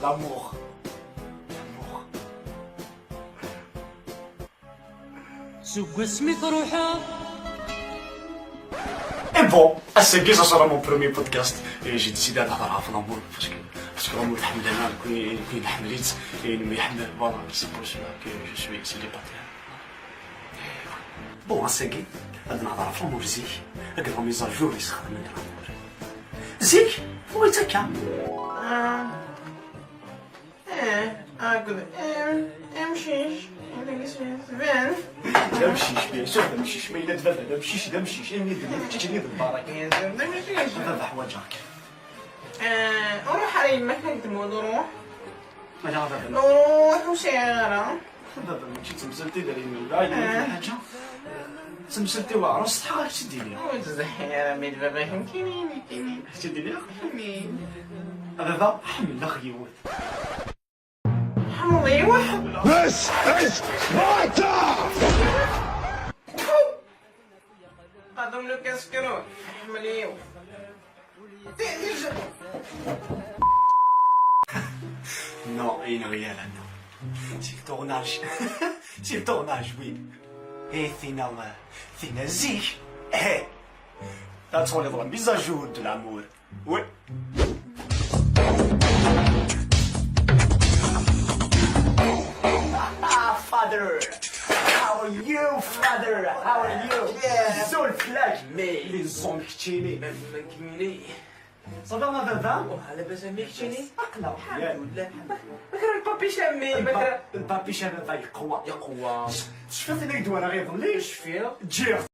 L'amour. L'amour. سوق اسمي تروحه. Et bon, أساقي, ça sera mon premier podcast. Et j'ai décidé d'هضر في l'amour parce que l'amour الحمد لله كون حمليت et يحمل, voilà, c'est pour cela que je suis célibataire. Bon, أساقي غادي نهضر في l'amour زيك هكا la mise à jour يستخدم l'amour زيك هو يتكا. ايه اكل امشيش بن. لا مشيش, bien sûr لا مشيش, ما الا تبابا لا مشيش لا مشيش اني تجيني بالبركه. امشيش. بابا حواجك. روح على يمك تموت, روح. لا بابا. روح وسيارة. بابا ماشي تمثلتي داري من لا حاجه تمثلتي وعرست حاجه تديريها. وتزحي من بابا كينيني كينيني. تديريها بابا حمل خيوط. حمضي واحد. This is Sparta! قدم لك كاسكرون حمليو. Non, il n'a rien là-dedans. C'est le tournage. C'est le tournage, oui. Et finalement, finalement, zik. Eh. Là, on est dans la mise à jour de l'amour. Oui. Ah, father. How are you, father? How are you? Yeah. Zol flag. Mais les hommes qui كيني. Ça va, ma baba? لاباس امي كيني. أقلع. الحمد لله, بكرة البابي شامي بكرة. البابي شباب يقوى. يقوى. شفت انا دوار غير ليش شفير. جير.